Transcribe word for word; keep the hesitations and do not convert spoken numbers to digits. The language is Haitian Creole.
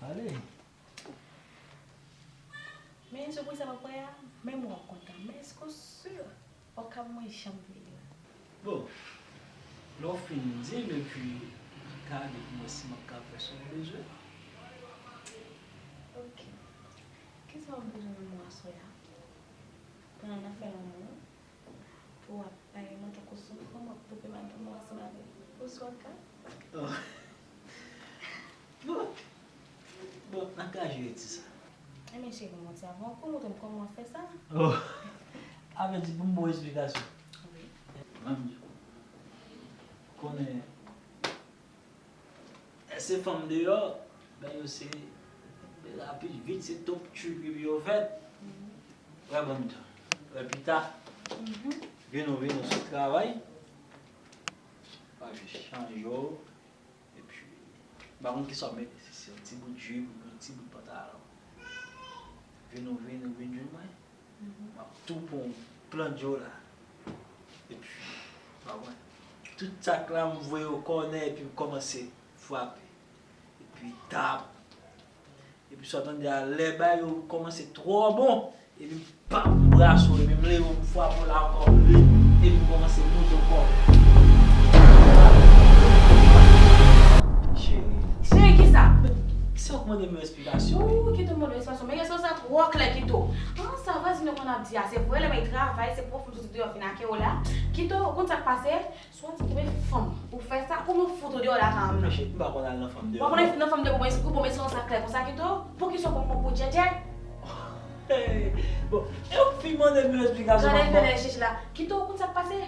Pale. Men sou pri sa m ap pran a, menm ou ap kontan. Men èske w si w ap ka ban mwen janm veye la? Bon, lè w fin di m, epi m ap gade pou m wè si m ap ka fè sa w bezwen. Ok. Kisa w bezwen nan mwen aswè a? Pandan n ap fè lanmou, pou w ap bay mwen tankou se yon fanm, w ap toufe m ak lanmou ansanm avè m. Oswa ka? Oh. Bon. Bon, n ap ka jere ti sa. Ebyen, cheri, m ap di avan, pou w montre m kòman w ap fè sa. Oh. A vle di, pou m ba w esplikasyon. Wi. Manmi, konnen, se fanm deyò, men yo se rapid, vit, se top trip epi yo fèt. Wè, banm tan. Wè, pita. Vin ou, vin ou sot travay. W ap jis chanje w. Epi, m pa konn kisa w mete, si se yon ti bout jip oubyen yon ti bout pantalon. Vin ou, vin ou, vin jwenn mwen. M ap tou pran yon plan djòl la. Epi, w ap wè. Tout sa k la, m voye yo kònè, epi m kòmanse frape. Epi tap. Epi sa w tande a, lè bagay yo kòmanse twò bon, epi m pap, m brase w, epi m leve w, m frape w la ankò, epi m kòmanse moute w kò. Cheri. Cheri, kisa? Se ou k mande m yon esplikasyon. Ou ki tou mande yon esplikasyon, men esplikasyon sa twò klè, Kito. An, sa vwazin yo konn ap di a, se vre, lè mwen travay, se pwòf m soti deyò vin ak ou la. Kito, ou konn sa k pase? Swa di konbyen fanm ou fè sa, ou nou fout ou deyò lakay an m nan. Mèsi, m pa konn al nan fanm deyò. Ou pa konn al nan fanm deyò pou mwen, pou mwen, se yon sa klè konsa, Kito? Poukisa w pran m pou djèdjè? Bon, e ou k fin mande m yon esplikasyon. Gade fè lè chèch la. Kito, ou konn sa k pase?